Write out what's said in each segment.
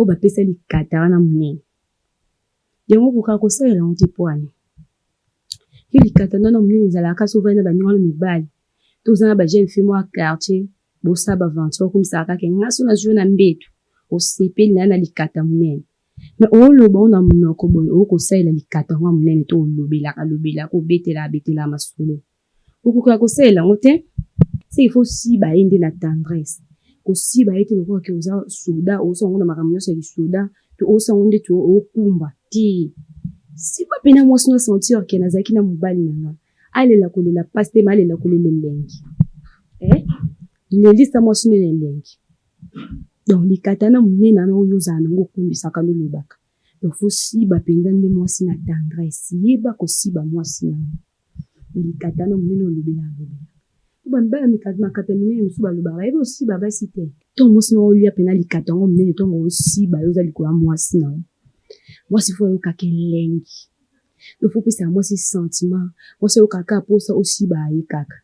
Oyo bapesa likata wana monene. Yango okokaka kosalela yango te mpo ani? Yo likata nano monene ezalaka soki ovandi na baninga no mibali to oza na ba jeune fille moko ya quartier bosala ba aventure okomisaka kaka nga soki nazwi yo na mbetu osepeli nayo na likata monene mais oloba ngo na monoko boye okoki kosalela likata yango ya monene to olobelaka lobelaka obetelaka betelaka masolo. Okokoka kosalela yango te. Se il faut osiba ye nde na tendresse. Kosiba ye te lokola ke oza soda, osala yango na makambo nyonso ya kisoda, to osala yango ndeti okumba te. Siba pena mwasi no sentir ke nazalaki na mobali na nga. Alela kolela pasi te, mais alela kolela elengi. Eh? Lelisa mwasi no na elengi. Donc likata na monene wana oyo ozala nango okumbisaka nolobaka. Donc faut siba penza nde mwasi na tendresse. Yeba kosiba mwasi na yo. Na likata na monene olobelaka lobelaka. Po ba mibali ya makata minene mosusu balobaka bayebi kosiba basi te. Tango mwasi na yo olia pena likata yango monene tango osiba yo oza likolo ya mwasi na yo. Mwasi faut ayokaka elengi. Donc faut opesaka mwasi sentiment. Mwasi ayokaka kaka posa osiba ye kaka.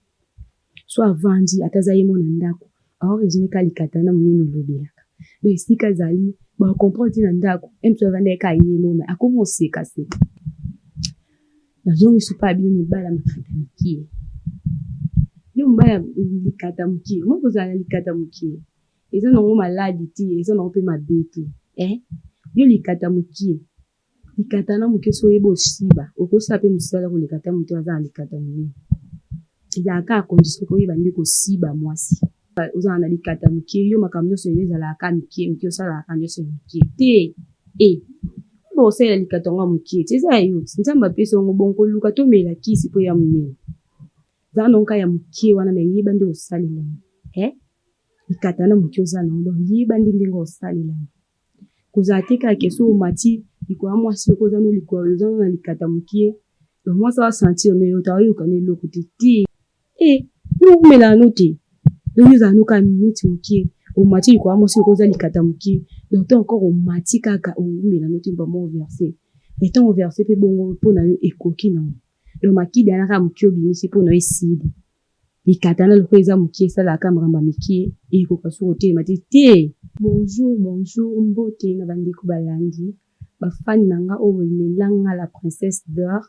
Soki avandi ata aza ye moko na ndaku ao raisonner kaka likata na monene olobelaka. Donc esika azali bako comprendre te na ndaku heure mosusu avandaki kaka ye moko mais akomi koseka seka. Nazongi supa ya bino mibali ya makata mikie. Yo mobali ya likata mokie, omoni kozala na likata mokie eza nango maladi te, eza nango pe mabe te eh. Yo likata mokie, likata na moke soki oyebi osiba okosala pe mosala koleka ata moto oyo aza na likata monene. Ezalaka kaka condition po oyeba nde kosiba mwasi. Ozala na likata mokie yo makambo nyonso yo ezalaka kaka mikie mikie osalaka kaka nyonso ya mikie te eh. Ba osalela likata yango ya mokie te eza ya yo ti nzambe apesi yango bongo koluka to mela kisi po eya monene. Zala nango kaka ya mokie wana mais yeba nde osalela yango eh. Likata na mokie oza nango donc yeba nde ndenge osalela yango. Kozala te kaka ke soki omati likolo ya mwasi lokola oza no likolo oza no na likata mokie donc mwasi ao sentir no yo te aoyoka no eloko te te eh yo owumelaka no te donc yo ozala no kaka minute mokie omati likolo ya mwasi lokola oza likata mokie donc tango kaka omati kaka owumela no te mbala moko verse mais tango verse pe bongo po na yo ekoki nango donc makidi wana kaka mokie obimisi po na yo esili. Likata na lokola eza mukie esalaka kaka makambo ya mikie ekoka soki kotelema te te. Bonjour bonjour mbote na ba ndeko balandi ba fan na nga oyo bolela nga la princesse d'or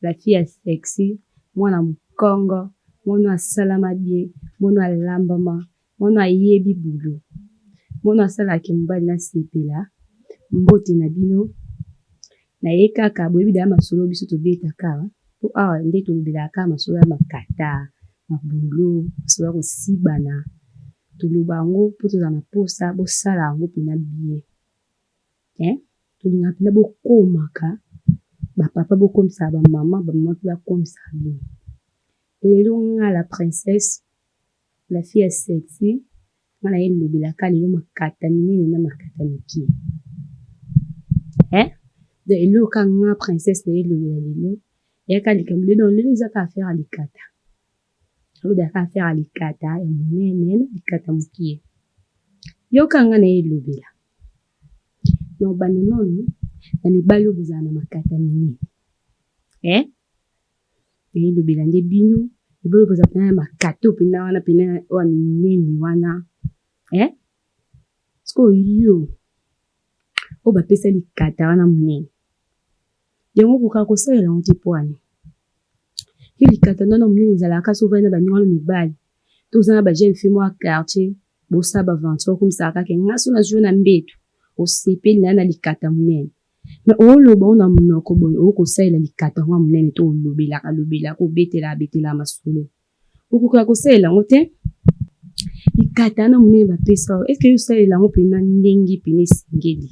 la fille ya sexy mwana mukongo mwana oyo asalama bien mwana oyo alambama mwana oyo ayebi boulot mwana oyo asalaka ke mobali na sepela mbote na bino Na ye kaka, boyebi dejà masolo biso tobetaka awa, po awa nde tolobelaka kaka masolo ya makata, mabolo, masolo ya kosibana, toloba yango po tozala na posa bosala yango pena bien hein, tolingaka pena bokomaka ba papa bokomisaka ba mama, ba mama pe bakomisaka bino. Lelo nga la princesse, la fille ya sexy, Nga naye lobela ka lelo makata minene na makata mikie eh donc eloko ka nga princesse naye lobela lelo eyaka likambo lelo donc lelo eza ka affaire ya likata alobela ka affaire ya likata ya monene na likata mokie yoka nga naye lobela na obanda nanu na mibali oyo bozala na makata minene eh Nayelobela nde bino ebele boza pena na makato pena wana pena oyo ya minene wana eh sikoyo yo oyo bapesa likata wana monene yango okoka kosalela yango te pwani yo likata nano monene ezalaka soki ovandi na baninga no mibali to oza na ba jeune fille moko ya quartier bosala ba aventure okomisaka kaka nga soki nazwi yo na mbeto osepeli nayo na likata monene Mais oloba ngo na munoko boye okoki kosalela likata yango ya munene to olobelaka lobelaka obetelaka betelaka masolo okokoka kosalela yango te likata wana munene bapesa yo est ce que yo osalela yango pena ndenge pena esengeli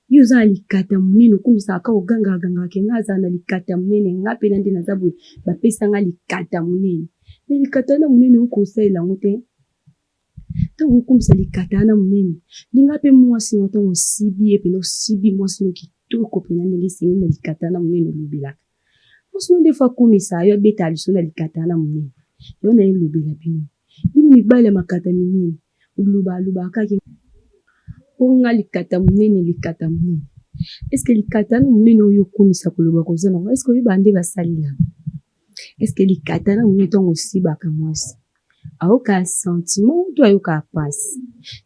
yo oza na likata munene okumisaka kaka ogangaka gangaka ke nga azala na likata munene nga pena nde naza boye bapesa nga likata munene mais likata wana munene okoki kosalela yango te. Tango okokumisa likata wana monene, linga pe mwasi na yo tango osibi ye pena osibi mwasi na yo kitoko pena ndenge esengeli na likata wana monene olobelaka. Mwasi na yo nde faut akumisa yo abetaka lisolo na likata wana monene. Yango naye lobela bino, bino mibali ya makata minene olobaka lobaka kaka ke po nga likata monene likata monene. Est ce que likata wana monene oyo okumisa koloba koza na yango est ce que oyebaka nde basalelaka? Est ce que likata wana monene tango osibaka mwasi Ayokaka sentiment to ayokaka pasi?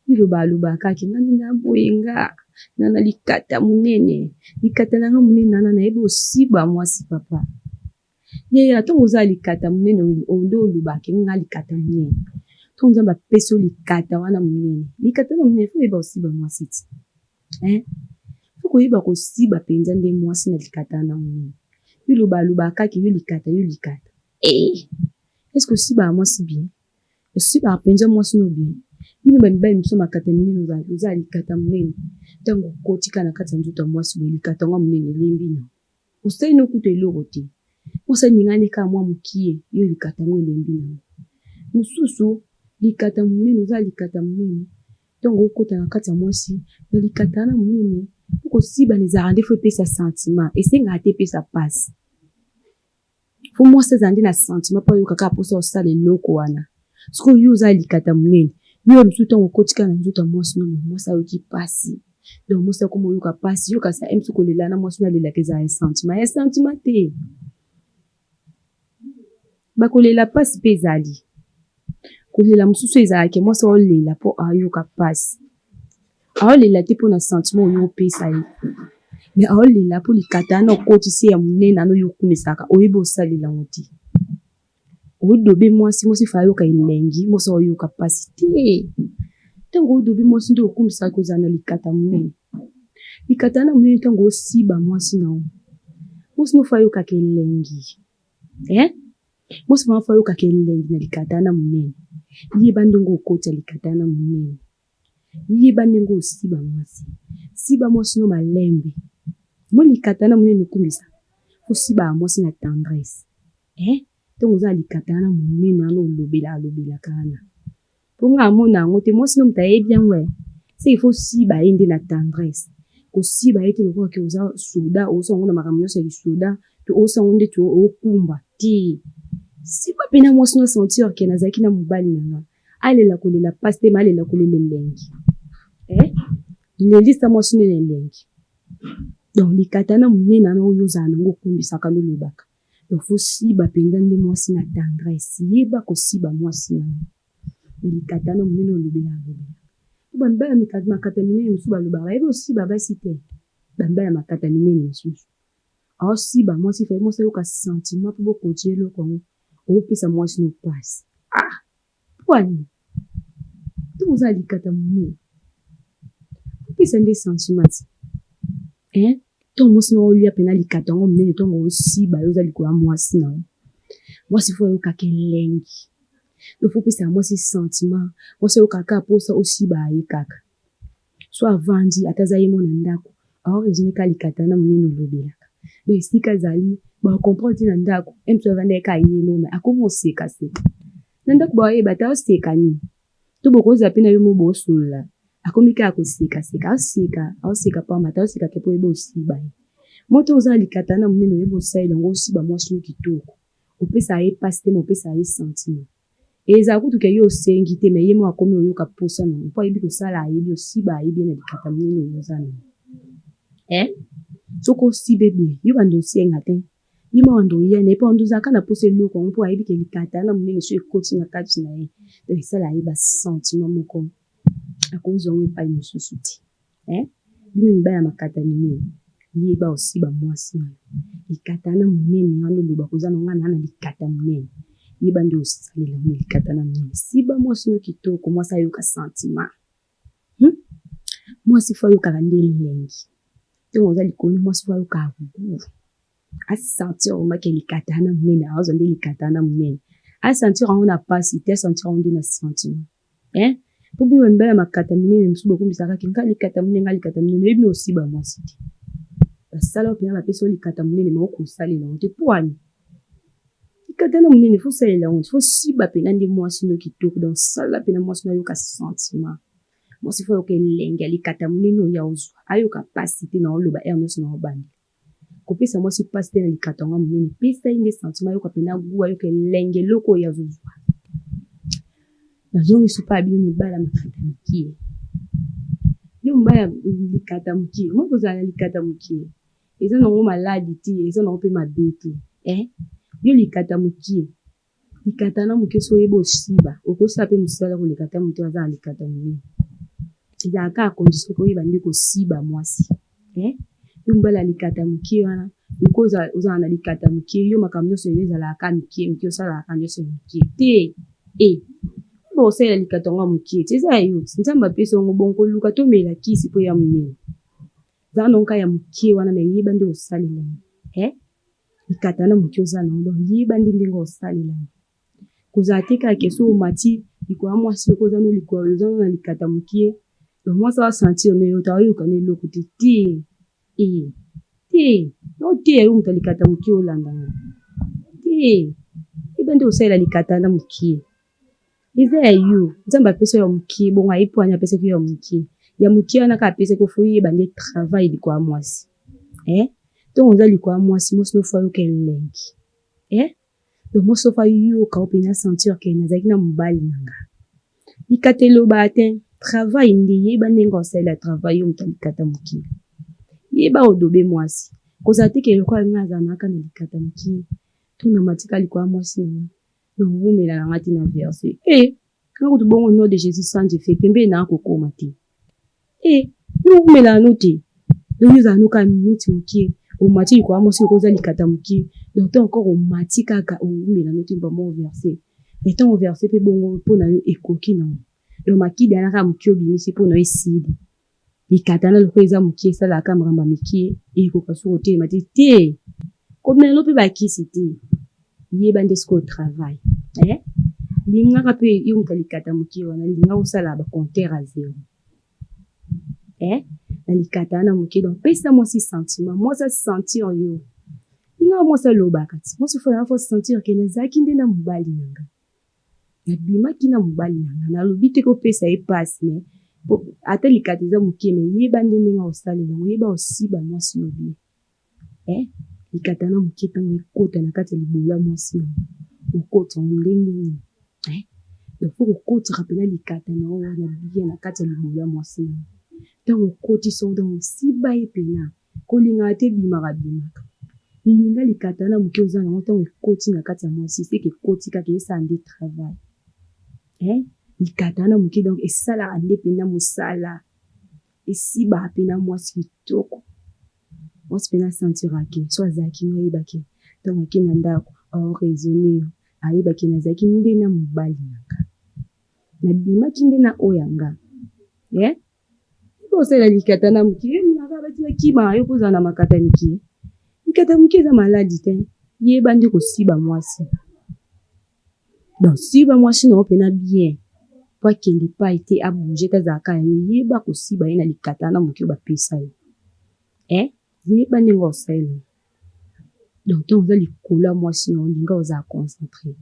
Biloba aloba kaka nga nde na boye nga na na likata monene likata na nga monene nana nayebi osiba mwasi papa yaya ntango oza likata monene onde olobaka nga likata monene ntango Nzambe apesi yo likata wana monene likata na monene faut oyeba kosiba mwasi ti hein faut koyeba kosiba mpenza nde mwasi na likata wana monene. Biloba alobaka kaka yo likata yo likata eh est ce que osibaka mwasi bien? Osibaka mpenza mwasi no bien? Bino ba mibali mosusu makata minene oza likata monene ntango okoti kaka na kati ya nzoto ya mwasi boye likata yango ya monene elembi na osali no kutu eloko te mwasi aningani kaka mwa mokie yo likata yango elembi nango mosusu likata monene oza likata monene ntango okota na kati ya mwasi na likata wana monene po kosibana ezalaka nde faut epesa sentiment esengaka te epesa mpasi faut mwasi azala nde na sentiment mpo ayoka kaka mposa osala eloko wana. Sikoyo yo oza likata monene yo mosusu ntango okoti kaka na nzoto ya mwasi no mwasi ayoki mpasi donc mwasi akoma oyoka mpasi yo kasi mosusu kolela na mwasi no alelaka ezala ya sentiment ya sentiment te bakolela mpasi mpe ezali kolela mosusu ezalaka mwasi aolela mpo ayoka mpasi aolela te mpona sentiment oyo opesa ye mais aolela mpo likata wana okotisi ya monene wana oyo okumisaka oyebi osalela yango te odobe mwasi mwasi faut ayoka elengi mwasi aoyoka mpasi te ntango odobe mwasi nde okumisaka kozala na likata monene likata wana monene ntango osiba mwasi na yo mwasi no faut ayokaka elengi eh? Mwasi vraiment faut ayokaka elengi na likata wana monene yeba ndenge okotisa likata wana monene yeba ndenge osiba mwasi siba mwasi no malembe mo likata wana monene okumisa osibaka mwasi na tendresse eh? Ntango oza na likata wana monene wana olobela alobelaka wana mpo nga amona yango te mwasi no moto ayebi yango se il faut siba ye nde na tendresse kosiba ye te lokola ke oza soda osala yango na makambo nyonso ya kisoda to osala yango nde okumba te siba mpena mwasi no sentir ke nazalaki na mobali na nga alela kolela mpasi te ma alela kolela elengi eh? Lelisa mwasi no na elengi donc likata na monene wana oyo ozala nango okumbisaka nolobaka donc faut siba mpenza nde mwasi na tendresse yeba kosiba mwasi na yo na likata na monene olobela alobelaka po bamibali ya makata minene mosusu balobaka bayebi osiba basi te bamibali ya makata minene mosusu aosiba mwasi faut mwasi ayoka sentiment mpo bokontinue eloko yango okopesa mwasi no mpasi ah po nini ntango oza likata monene opesa nde sentiment ti hein ntango mwasi na olia mpena likata yango monene ntango osiba yo oza likolo ya mwasi na yo mwasi faut ayokaka elengi il faut opesaka mwasi sentiment mwasi ayokaka kaka mposa osiba ye kaka so avandi ata aza ye mo na ndako aoraisonne kaka likata na monene olobelaka donc esika azali bacomprendre te na ndako ye mosu avandi ye kaka ye mo mais akomi osekaseka na ndako bayeba te aoseka nini to bokozala mpe na yo mo bosolola akomi kaka kosekaseka aoseka aoseka pamba te aoseka te mpo oyeba osiba ye moto oza na likata na monene oyeba osalela yango osiba mwasi no kitoko opesaka ye mpasi te ma opesaka ye sentiment ezala kutu ke yo osengi te mais ye mo akomi oyoka mposa nango mpo ayebi kosala ayebi osiba ayebi ye na likata monene oyo oza nango eh? Soki osibe bien yo bando osenga te ye mo bando oya na ye mpo bando ozalaka na mposa eloko yango mpo ayebi ke likata na monene so ekoti na kati na ye donc esala ye basentiment moko akozwa yango epai mosusu te eh? Bino mibali ya makata minene yeba osiba mwasi na yo likata na monene wana oloba koza na nga na na likata monene yeba nde osalela yango likata na monene siba mwasi no kitoko mwasi ayoka sentiment Mwasi faut ayokaka nde elengi ntango oza likolo mwasi faut ayokaka goût asentir vraiment ke likata wana monene azwa nde likata wana monene asentir yango na mpasi te asentir yango nde na sentiment hein mpo bino mibali ya makata minene mosusu bokumisaka ke nga likata monene nga likata monene oyebi na osiba mwasi te basala mpena bapesa yo likata monene ma okosalela yango te po ani likata na monene faut salela yango te faut siba mpena nde mwasi no kitoko donc sala mpena mwasi no ayoka sentiment mwasi faut ayoka elengi ya likata monene oyo ozwa ayoka mpasi te na oloba heure nyonso na obandela kopesa mwasi mpasi te na likata yango monene pesa ye nde sentiment ayoka mpena goût ayoka elenge eloko oyo azozwa nazongisi mpa ya bino mibali ya makata mikie yo mobali ya likata mokie omoi kozala na likata mokie eza nango maladi te eza nango mpe mabe te eh? Yo likata mokie likata na moke so oyeba osiba okosala mpe mosala koleka ta moto aza na likata monene. Ezalaka kaka condition po oyeba nde kosiba mwasi. Eh? Yo mobali ya likata mokie wana, lokola ozala na likata mokie, yo makambo nyonso yo ezalaka kaka mikie mikie, osalaka kaka nyonso ya mikie te. Eh! Oyeba kosalela likata yango ya mokie te, eza ya yo ti. Nzambe apesi yango bongo, koluka te omela kisi po eya monene. Zala na yango kaka ya mokie wana mais yeba nde kosalela yango. Eh? Likata wana mokie oza na yango, donc yeba nde ndenge osalela yango. Kozala te kaka ke soki omati likolo ya mwasi lokola oza no likolo oza no na likata mokie donc mwasi azo sentir no yo te aoyoka no eloko te te ee te naoteya yo moto ya likata mokie olanda nga te yeba nde kosalela likata na mokie eza ya yo nzambe apesa yo ya mokie bongo aye po ani apesaki yo ya mokie ya mokie wana kaka apesaki yo fo oyeba nde travail likolo ya mwasi eh ntongo oza likolo ya mwasi mwasi no fo ayoka elengi eh Donc moi sauf ayoka yo penza sentir que nazalaki na mobali na nga. Likata eloba te, travail nde yeba ndenge osalela travail yo moto ya likata mokie. Yeba odobe mwasi. Kozala te ke lokola nga azala naka na likata mokie to na matika likolo ya mwasi na nga. Donc wumela na nga te na verse. Eh, nga kutu bongo nom de Jesus sans effet pembeni na kokoma te. Eh, yo wumelaka no te. Donc yo ozala no kaka minute mokie, omati likolo ya mwasi lokola oza likata mokie. Donc tant encore omati kaka owumela no te mbala moko verse. Et tant overse pe bongo mpo na yo ekoki nango. Donc makidi wana kaka mokie obimisi mpo na yo esili. Likata wana lokola eza mokie esalaka kaka makambo ya mikie ekoka soki kotelema te te. Komela no pe bakisi te. Yeba nde sikoyo travail. Eh? Lingaka pe yo moto ya likata mokie wana linga osala ba compteur à zero. Eh? Na likata wana mokie donc pesa mwasi sentiment, mwasi a sentir yo. Lingaka mwasi alobaka ti. Mwasi faut faut sentir que nazalaki nde na mobali na nga. Nabimaki na mobali na nga. Nalobi te kopesa ye pasi mais ata likata eza mokie mais yeba nde ndenge osalela yango, yeba osiba mwasi no bien. Eh, likata na moke ntango ekota na kati ya libolo ya mwasi na yo, okota yango ndenge nini? Eh, donc faut kokotaka mpena likata na yo wana bien na kati ya libolo ya mwasi na yo. Ntango okotisi yango, donc osiba ye mpena, kolingaka te ebimaka bimaka. Linga likata na moke oza nango ntango ekoti na kati ya mwasi, seke ekoti kaka esala nde travail. Eh, likata na moke donc esalaka nde mpena mosala. Esibaka mpena mwasi kitoko. Mwasi pena asentira ke so azalaki no ayeba ke ntango ake na ndako ao raisonne yo ayeba ke nazalaki nde na mobali na nga nabimaki nde na oyo ya nga eh? Osalela likata na moke yo olingaka bati bakima yo kozala na makata mike likata moke eza maladi te yeba nde kosiba mwasi donc siba mwasi na yo mpena bien po akende epai te abouge te azalaka ya yo yeba kosiba ye na likata na moke oyo bapesa yo eh yeba ndenge osalela donc ntango oza likolo ya mwasi na yo linga ozala concentre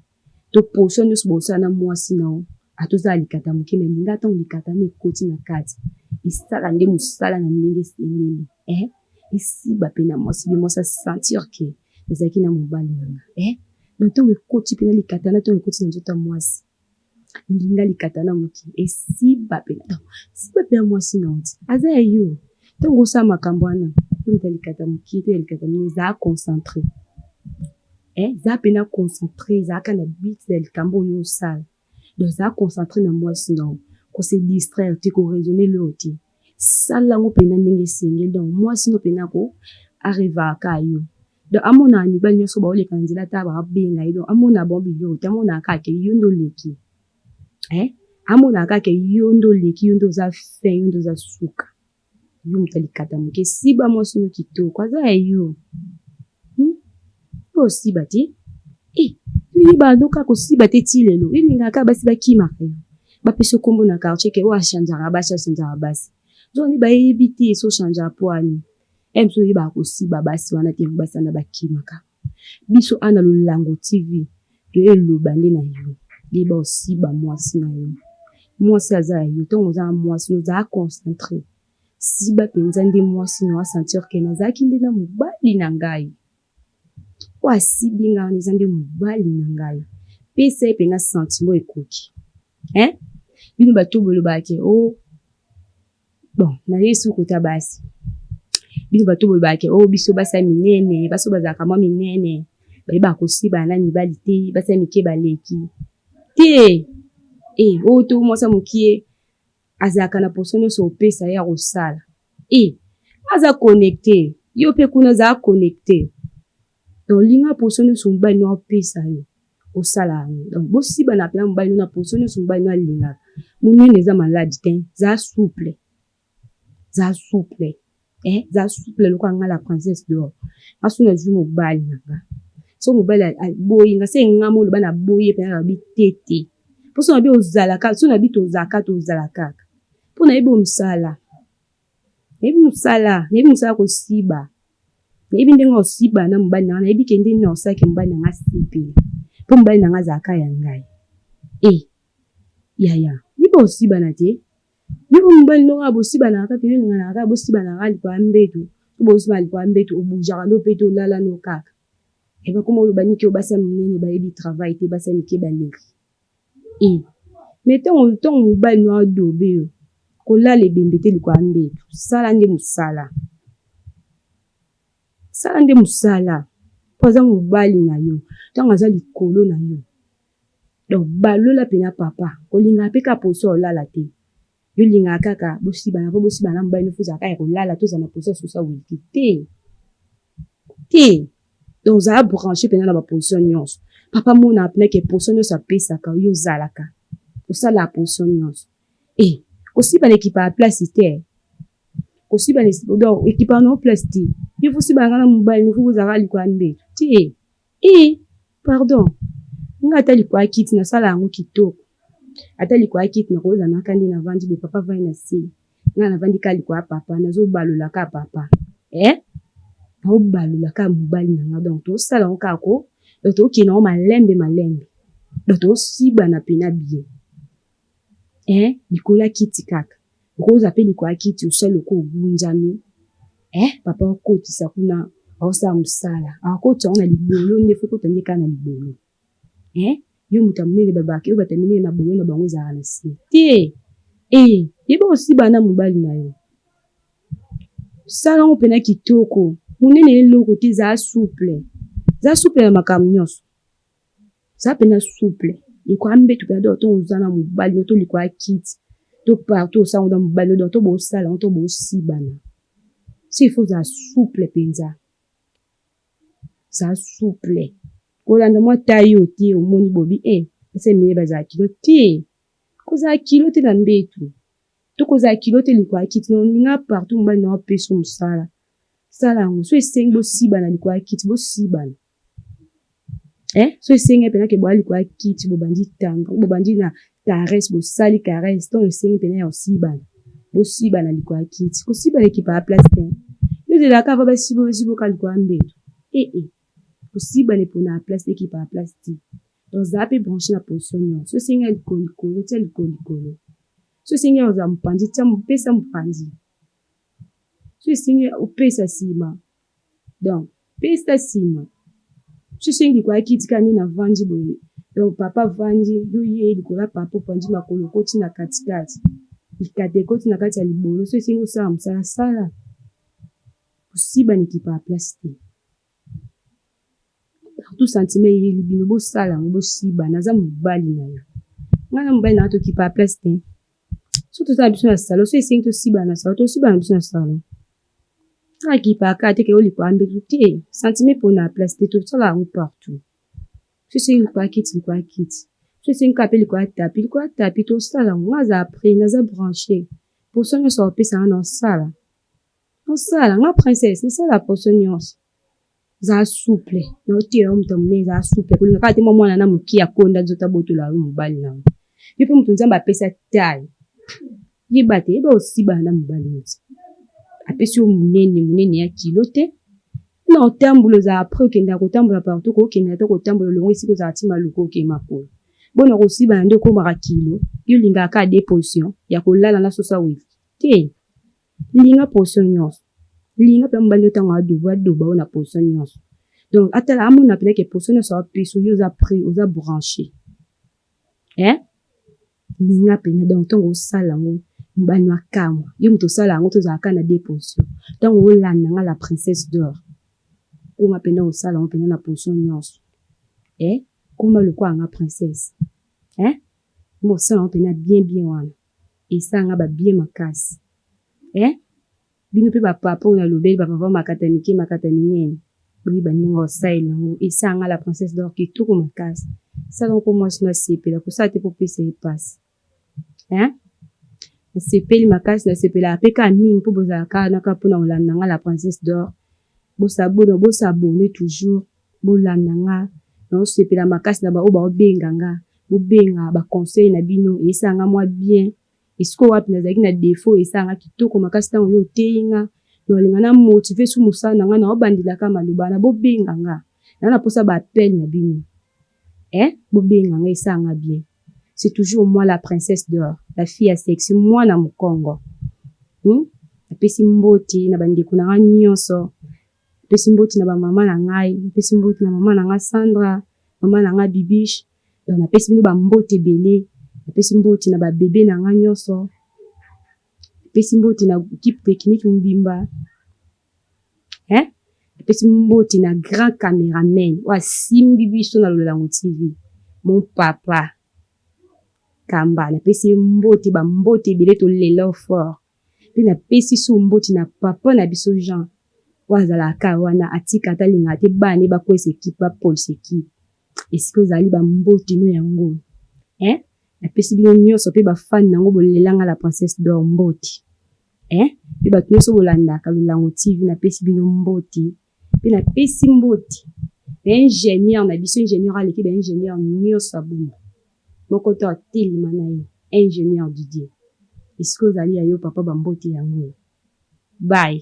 to poso nyonso bosala na mwasi na yo ata ozala likata moke me linga ntango likata na ekoti na kati esala nde mosala na ndenge esengeli eh esiba mpe na mwasi be mwasi asentir ke ezalaki na mobali na nga eh donc ntango ekoti mpe na likata na ntango ekoti na nzoto ya mwasi linga likata na moke esiba mpe na siba mpe ya mwasi na oti aza ya yo ntango osala makambo wana yo moto ya likata moke to ya likata mingi ezala concentre eh eza mpena concentre ezalaka na but ya likambo oyo osala donc ezala concentre na mwasi na yo kose distraire te koraisonne leo te sala yango mpena ndenge esengeli donc mwasi no mpena ko arevaka yo donc amonaka mibali nyonso baoleka na nzela ata babenga ye donc amonaka bango biloko te amonaka kaka ke yo nde oleki eh amonaka kaka ke yo nde oleki yo nde oza fin yo nde oza suka yo moto ya likata moke siba mwasi no kitoko aza ya yo hmm? yo osiba te eh yo yebaka no kaka kosiba te ti lelo elingaka kaka basi bakimaka yo bapesa nkombo na quartier ke oyo achangeaka basi achangeaka basi nzokande bayebi te eso changeaka po ani e mosusu oyebaka kosiba basi wana te yango basi wana bakimaka biso ana Lolango TV toye eloba nde na yo yeba osiba mwasi na yo mwasi aza ya yo ntango oza na mwasi ozala concentre siba mpenza nde mwasi na yo asentir ke nazalaki nde na mobali na ngai oyo asibi ngai wana eza nde mobali na ngai pesa ye mpenza sentiment ekoki hein bino bato bolobaka ke o oh, bon naye su kota basi bino bato bolobaka ke o oh, biso basi ya minene basi oyo bazalaka mwa minene bayebaka kosibana na mibali te basi ya mike baleki te e oyo to mwasi ya mokie. Azalaka na poso nyonso opesa ye akosala. E aza connecte, yo mpe kuna azala connecte. Donc linga poso nyonso mobali no apesa yo, osala yango. Donc bosibana mpenza mobali no na poso nyonso mobali no alingaka. Monene eza maladi te, za souple, za souple. Eh, za souple lokola nga la princesse d'or. Nga so nazwi mobali na nga, so mobali aboyi nga, se nga moloba na boyi ye mpenza, nalobi te te. Mpo so nabi ozalaka, so nabi tozalaka, tozala kaka. Mpo nayebi mosala, nayebi mosala, nayebi mosala kosiba. Nayebi ndenge osiba na mobali na nga, nayebi ke ndenge na osalaki mobali na nga asepela. Mpo mobali na nga azalaka ya ngai. Eh, yaya, yeba osibana te. Yo mpe mobali ndenge kaka bosibanaka kaka, yo olinganaka kaka bosibanaka kaka likolo ya mbeto, to bosibana likolo ya mbeto, obougeaka no mpe te, olala no kaka. E bakoma oloba niki oyo basi ya minene bayebi travail te, basi ya mike baleki. E mais ntango ntango mobali no adobe yo, kolala ebembe te likolo ya mbeto, sala nde mosala. Sala nde mosala mpo aza mobali na yo, ntango aza likolo na yo. Donc balola mpenza papa, kolingaka mpe kaka poso olala te. Yo lingaka kaka bosibana mpo bosibana na mobali no, fo ozala kaka ya kolala, tozala na poso ya sosa wiki te. Te. Donc ozala branché mpenza na baposition nyonso. Papa monaka mpenza ke position nyonso apesaka yo ozalaka. Osalaka position nyonso. E kosibana ekipaka place te. Kosibana donc ekipaka na place te. Yo fo osibana na mobali no, fo bozalaka likolo ya mbeto te. E pardon, nga ata likolo ya kiti nasala yango kitoko. Ata likolo ya kiti nakozala naka nde navandi boye, papa avandi na se, nga navandi kaka likolo ya papa, nazobalola kaka papa. Eh, naobalola kaka mobali na nga. Donc tosala yango kaka ko, donc tokende yango malembe malembe, donc tosibana mpenza bien. Eh, likolo ya kiti kaka, okozala mpe likolo ya kiti osali lokola ogunzami. Eh, papa okotisa kuna, aosala mosala, akotisa yango na libolo nde fo ekota nde kaka na libolo. Eh, yo moto ya monene, babaka yo bato ya minene mabolo na bango ezalaka na se te. E yeba osibana na mobali na yo, sala yango mpenza kitoko. Monene eloko te, ezala souple, eza souple na makambo nyonso, eza mpenza souple likolo ya mbeto mpenza. Donc to oza na mobali no, to likolo ya kiti, to partout osala yango na mobali no, donc to bosala yango, to bosibana, si il faut ozala souple mpenza, eza souple. Kolanda mwa taille oyo te, omoni bobi e basi ya minene bazala kilo te. Kozala kilo te na mbeto, to kozala kilo te likolo ya kiti. Olinga partout mobali na apesa mosala, sala yango. So esengi bosibana likolo ya kiti, bosibana. Eh, so esengi mpenza ke boya likolo ya kiti, bobandi tango bobandi na caresse, bosali caresse. Ntango esengi mpenza ya kosibana, bosibana likolo ya kiti. Kosibana ekipaka place te. Yo ozelaka va basibo basiboka likolo ya mbeto. Ee, kosibana epona place te, ekipaka place te. Donc zala mpe branché na position nyonso. So esengi ya likolo likolo, tia likolo likolo. So esengi ya kozala mopanzi, tia pesa mopanzi. So esengi opesa nsima, donc pesa nsima. So esengi likolo ya kiti kaka nde navandi boye, donc papa avandi, yo ye likolo ya papa, opanzi makolo, okoti na katikati, likata ekoti na kati ya libolo. So esengi osala mosala, sala. Kosibana ekipaka place te. Partout sentiment eyeli bino, bosala yango, bosibana. Aza mobali na yo, ngai na mobali na nga tokipaka place te. So tozala biso na salon, so esengi tosibana na salon, tosibana biso na salon. Akipaka te ke olikolo ya mbeto te. Sentiment epona place te, tosala yango partout. So esengi likolo ya kiti, likolo ya kiti. So esengi kaka mpe likolo ya tapis, likolo ya tapis, tosala yango. Nga aza prêt, naza branché. Poso nyonso akopesa nga na osala, osala. Nga princesse nasala poso nyonso. Zala souple na oteya yo moto ya monene, ezala souple. Kolinga kaka te mwa mwana na moke akonda nzoto abotola yo mobali na yo. Yo mpe moto Nzambe apesa taille, yeba te, yeba osibana na mobali neti apesi yo monene monene ya kilo te. Na otambola ozala après okendaka kotambola partout, kokende ata kotambola olongo esika ozala ti maluku, okee makolo bona kosibana nde okomaka kilo. Yo olingaka kaka deux position ya kolala na sosa weli te. Linga position nyonso, linga mpe mobali ntango adoba, adoba oyo na position nyonso. Donc atala, amona mpenza ke position nyonso apesa yo oza prêt, oza branché. Eh, linga mpenza. Donc ntango osala yango, mobali no akamwa. Yo moto osala yango, tozala kaka na deux position. Ntango olanda nga la princesse d'or, koma mpenza osala yango mpenza na position nyonso. Eh, koma lokola nga princesse. Eh, koma osala yango mpenza bien bien wana. Esala nga ba bien makasi eh bino pe ba papa oyo nalobeli ba papa makata mike makata minene boyeba ndenge osalela yango esala nga la princesse d'or kitoko makasi sala ngo po mwasi no asepela kosala te po opesa ye pasi hein nasepeli makasi nasepelaka pe kaka mingi po bozalaka wana kaka pona kolanda nga la princesse d'or bosabona bosabone toujours bolanda nga naosepela makasi na baoyo baobenga nga bobenga ba conseil na bino esala nga mwa bien esika wapi nazalaki na defaut esala nga kitoko makasi ntango yo oteyi nga naolinga na motive su mosala na nga naobandelaka maloba na bobenga nga na na mposa ba appel na bino eh bobenga nga esala nga bien. C'est toujours moi la princesse d'or, la fille ya sexy, mwana mokongo. Napesi mbote na bandeko na nga nyonso. Napesi mbote na ba mama na ngai, napesi mbote na mama na nga Sandra, mama na nga Bibiche. Donc napesi bino ba mbote ebele. Napesi mbote na ba bebe na nga nyonso. Napesi mbote na equipe technique mobimba. Hein? Napesi mbote na grand cameraman oyo asimbi biso na Lolango TV. Mon papa Kamba, napesi ye mbote, ba mbote ebele tolela fort. Pe napesi so mbote na papa na biso Jean oyo azalaka wana atika ata alingaka te bana ne bakwesa ekipe bapolisa ekipe. Esika ozali ba mbote no yango. Hein? Napesi bino nyonso pe ba fan nango bolelanga la princesse d'or mbote. Eh pe bato nyonso bolandaka Lolango TV napesi bino mbote pe napesi mbote na ingénieur na biso ingénieur aleki ba ingénieur nyonso ya Bumba moko to atelema na ye ingénieur Didier esika ozali ya yo papa ba mbote yango bye.